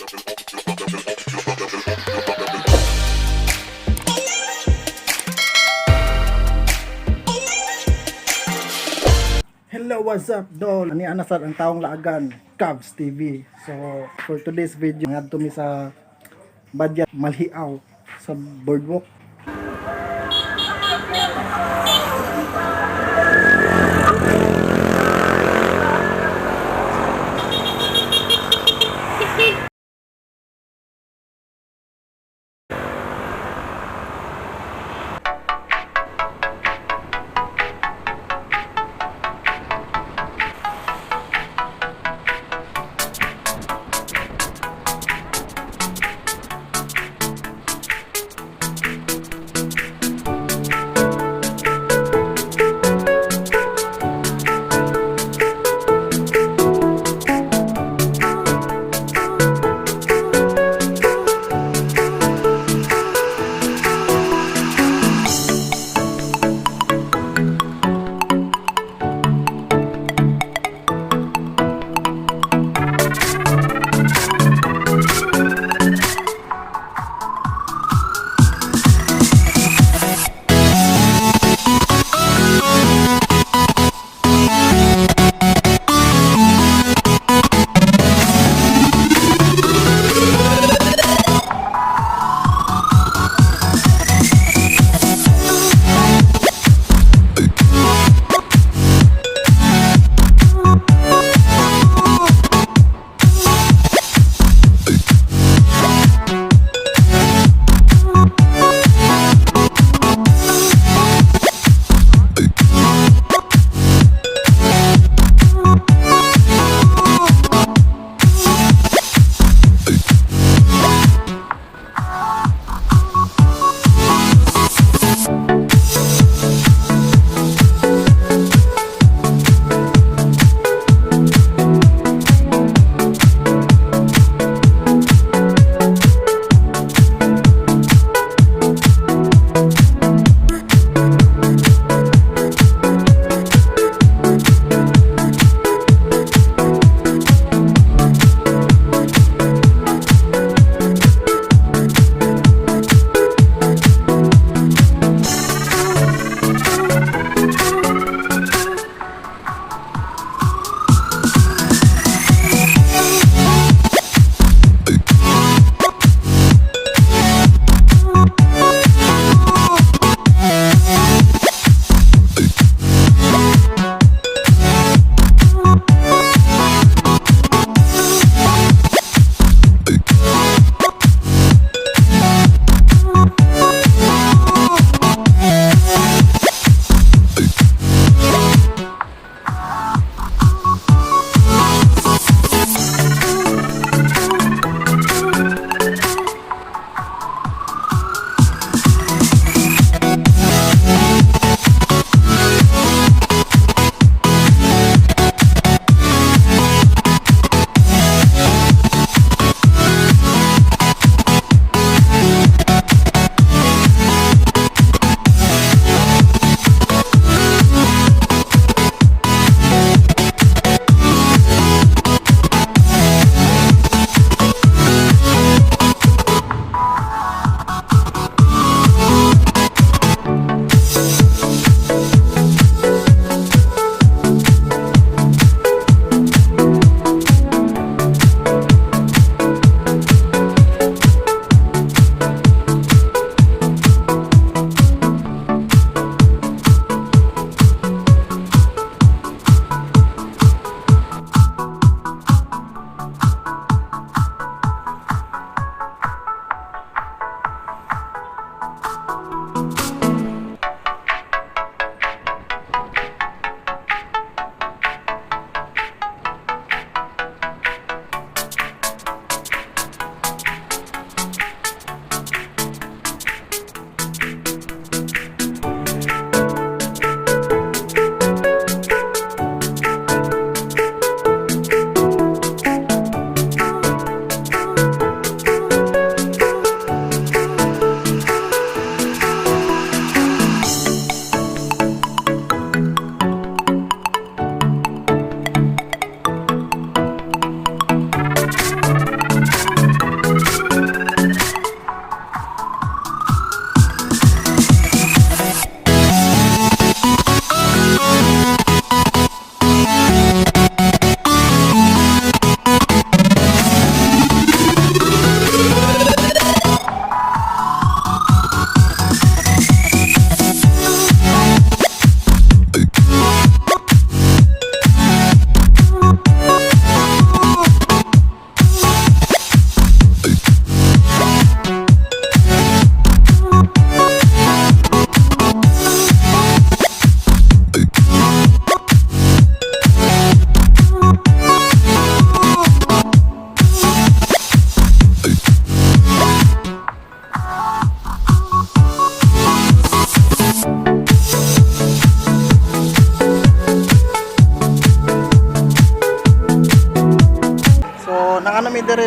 Hello, what's up, dol? Ani anasad ang taong laagan, Cubs TV. So, for today's video, ngadto mi sa Badya Malhiaw sa boardwalk.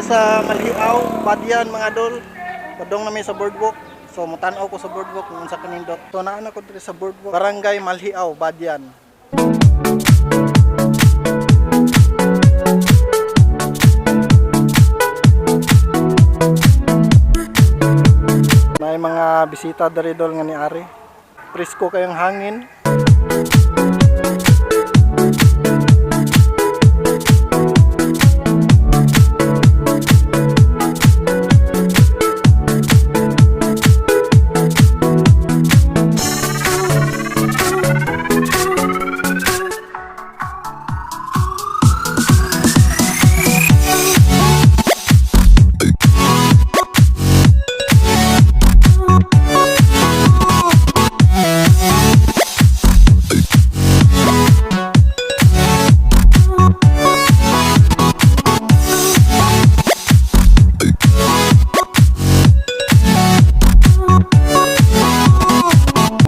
sa Malhiaw, Badian, mga dol. Padong na mi sa boardwalk. So mutan-aw ko sa boardwalk kung unsa kanindot. So naa na ko diri sa boardwalk, Barangay Malhiaw, Badian. May mga bisita diri, dol, nga ni-ari. Presko kayong hangin.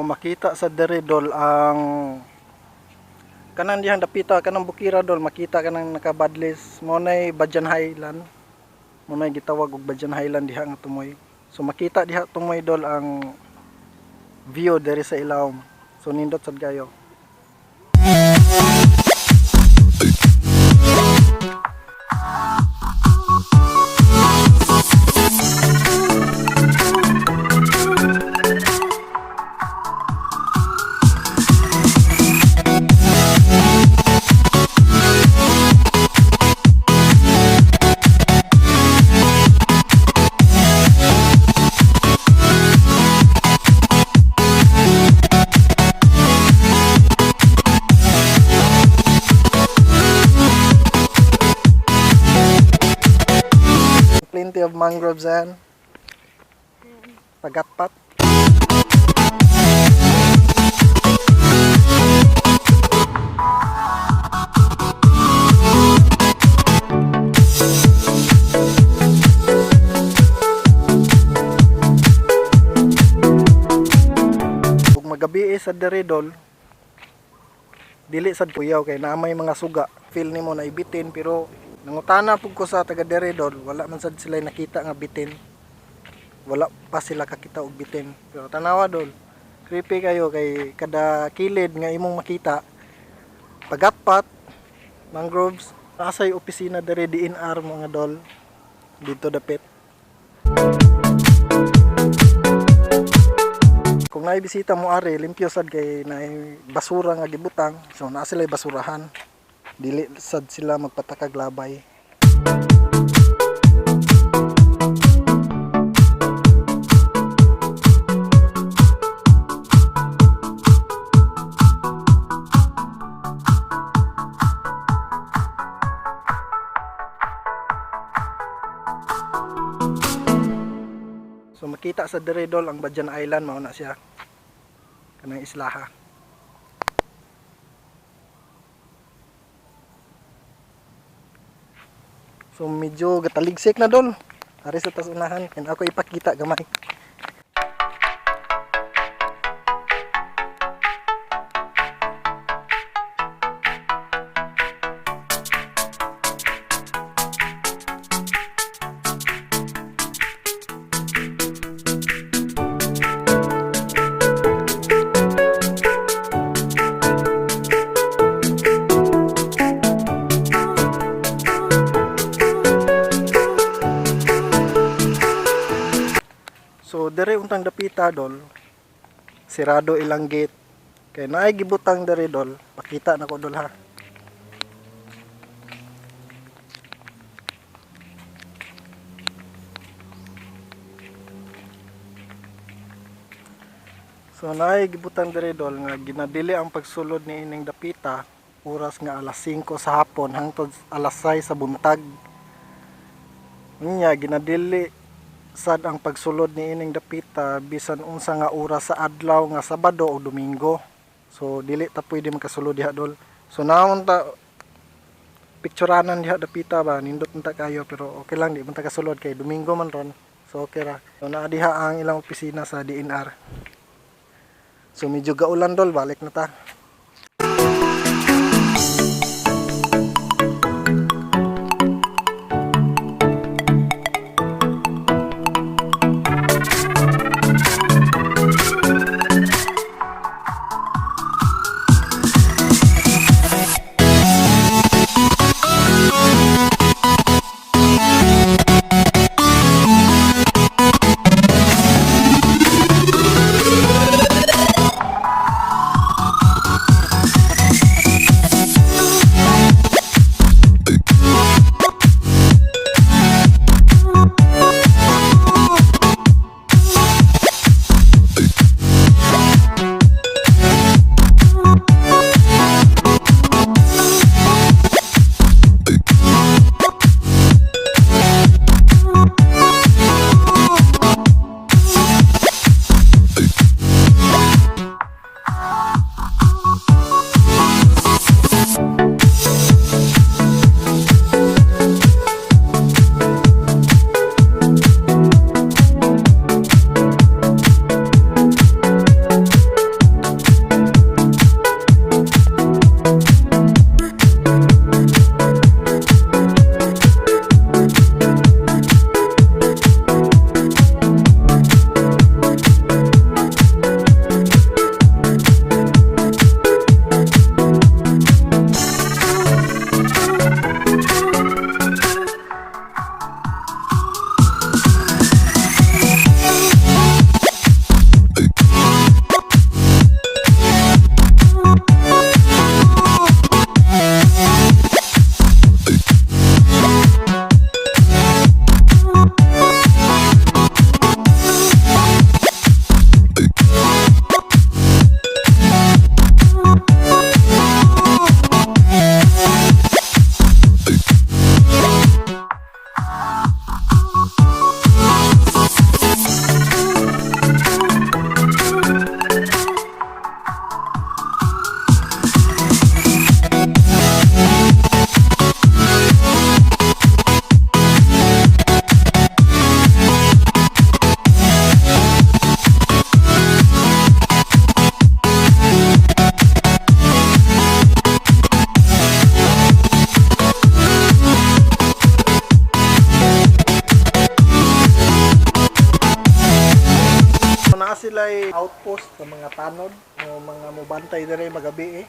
Makita sa dere, dol, ang kanang dihang dapita, kanang bukira, dol, makita kanang nakabadlis mo nay Badyan Highland, mo nay gitawag og Badyan Highland diha nga tumoy. So makita diha tumoy, dol, ang view diri sa ilawom. So nindot sad kayo. Plenty of mangroves and pagatpat. Ug magabi sa dere, dol, dili sad kuyaw kay naa may mga suga. Feel nimo na ibitin, pero nangutana pug ko sa taga dere, dol, wala man sad sila nakita nga bitin. Wala pa sila kakita og bitin. Pero tanawa, dol, creepy kayo kay kada kilid nga imong makita, pagatpat, mangroves. Asay opisina dere, DNR, mga dol, dito dapit. Kung naay bisita mo ari, limpyo sad kay naay basura nga gibutang. So naa sila basurahan, dili sad sila magpatakag labay. So makita sa dere, dol, ang Badyan Island, mao na siya, kanang islaha. So medyo gataligsik na, dol. Ari sa tas unahan kay ako ipakita gamay. So dere untang dapita, dol, sirado ilang gate. Kay naay gibutang dere, dol, pakita nako, dol, ha. So naay gibutang dere, dol, nga ginadili ang pagsulod ni ining dapita oras nga alas 5 sa hapon hangtod alas 6 sa buntag. Nya ginadili sad ang pagsulod ni ining dapita bisan unsa nga oras sa adlaw nga Sabado o Domingo. So dili ta pwede makasulod diha, dol. So naon ta picturanan diha dapita ba, nindot unta kayo, pero okay lang, di man ta kasulod kay Domingo man ron. So okay ra. So naa diha ang ilang opisina sa DNR. So medyo gaulan, dol, balik na ta. sila outpost sa mga tanod o mga mubantay dire magabi eh.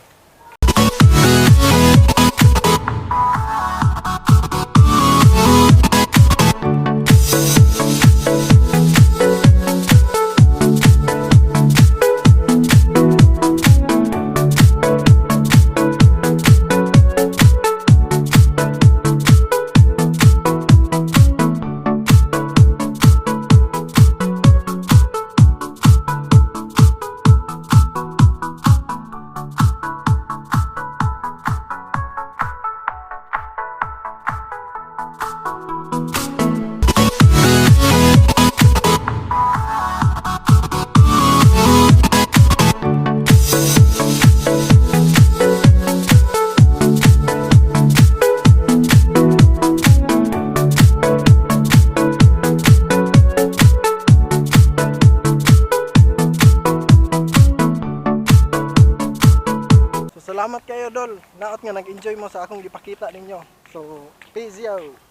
So salamat kayo, Dol. Naot nga nag-enjoy mo sa akong gipakita ninyo. So peace out.